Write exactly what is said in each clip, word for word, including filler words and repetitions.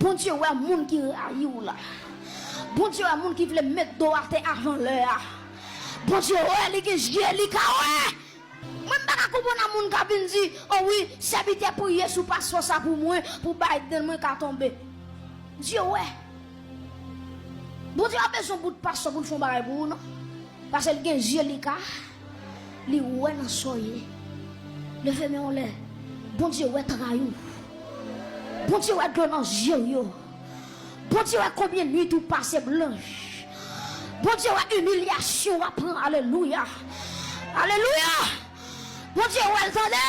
Bondye wè moun ki rayi w la. Bondye wè moun ki vle met do atè avan lè a. Bondye wè, li gen zye, li ka wè. Mwen m pa ka konprann a moun k ap vin di, o wi, sèvitè priye sou pastè sa pou mwen, pou Biden mwen ka tonbe. Dye wè. Bondye pa bezwen bout pastè pou l fè yon bagay pou ou non. Paske l gen zye, li ka, li wè nan sa w ye. Leve men w anlè. Bondye wè tray ou. Bondye wè dlo nan zye w yo. Bondye wè konbyen nwit ou pase blanch. Bondye wè imilyasyon w ap pran. Alelouya. Alelouya. Bondye wè l, tande.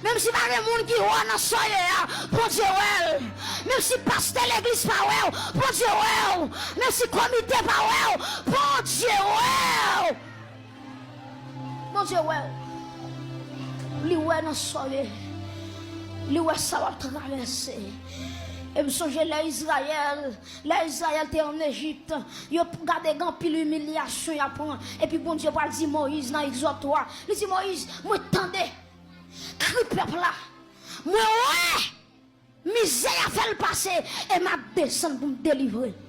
Menm si pa gen moun ki wè w nan sa w ye a, Bondye wè l. Menm si pastè legliz pa wè w, Bondye wè w. Menm si komite pa wè w, Bondye wè w. Bondye wè w. Li wè nan sa w ye. Li wè sa w ap travèse. E m sonje lè Izrayèl, lè Izrayèl te ann Ejip, yo gade gen anpil imilyasyon y ap pran. Epi Bondye pral di Moyiz nan Egzòd twa, li di, Moyiz, mwen tande kri pèp la. Mwen wè mizè y ap fè l pase, e m ap desann pou m delivre l.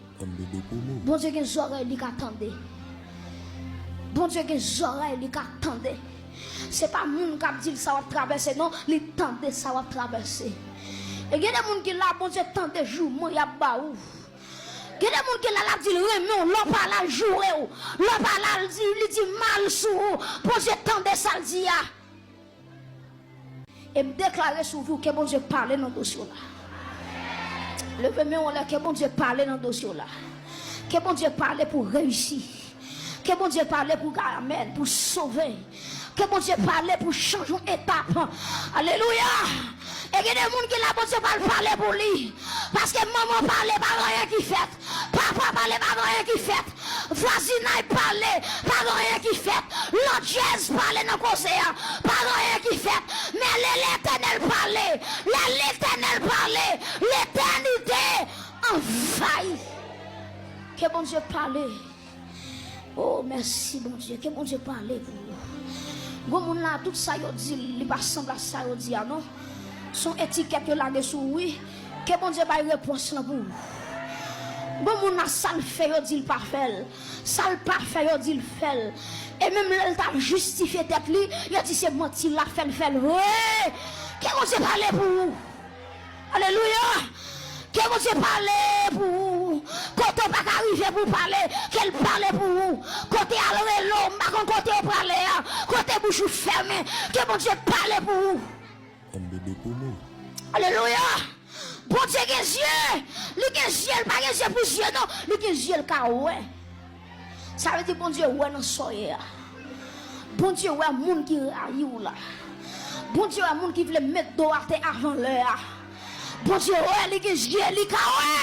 Bondye gen zòrèy, li ka tande. Bondye gen zòrèy, li ka tande. Se pa moun k ap di l sa w ap travèse, non, li tande sa w ap travèse. E gen de moun ki la, Bondye tande jouman y ap ba ou. Gen de moun ki la, l ap di l renmen w, lè w pa la, l joure w. Lè w pa la, l di, li di mal sou ou. Bondye tande sa l di a. E m deklare sou vi w, ke Bondye pale nan dosye w la. Leve men w anlè, ke Bondye pale nan dosye w la. Ke Bondye pale pou w reyisi. Ke Bondye pale pou w amèn, pou w sove. Ke Bondye pale pou w chanje yon etap. Alelouya! E gen de moun ki la, Bondye pral pale pou li. Paske manman pale, pa gen anyen ki fèt. Papa pale, pa gen anyen ki fèt. Vwazinay pale, pa gen anyen ki fèt. Lòt jèz pale nan koze a, pa gen anyen ki fèt. Men lè Letènèl pale, lè Letènèl pale, letènite anvayi. Ke Bondye pale. Oh, mèsi, Bondye. Ke Bondye pale pou ou. Gon moun la, tout sa yo di l, li pa sanble a sa yo di a, non. Se yon etikèt yo lage sou ou, wi. Ke Bondye bay repons lan pou ou. Gon moun la, sa l fè, yo di l pa fè l. Sa l pa fè, yo di l fè l. E menm lè l t ap jistifye tèt li, yo di se manti l ap fè l fè l vre. Ke Bondye pale pou ou. Alelouya! Ke Bondye pale pou ou. Kote w pa ka rive pou w pale, ke l pale pou ou. Kote al rele w, m pa konn kote w prale a. Kote bouch ou fèmen, ke Bondye pale pou ou. Alelouya! Bondye gen zye. Li gen zye, li pa gen zye pou zye, non. Li gen zye, li ka wè. Sa vle di Bondye wè nan sa w ye a. Bondye wè moun ki rayi w la. Bondye wè moun ki vle met do atè avan lè a. Bondye wè, li gen zye, li ka wè.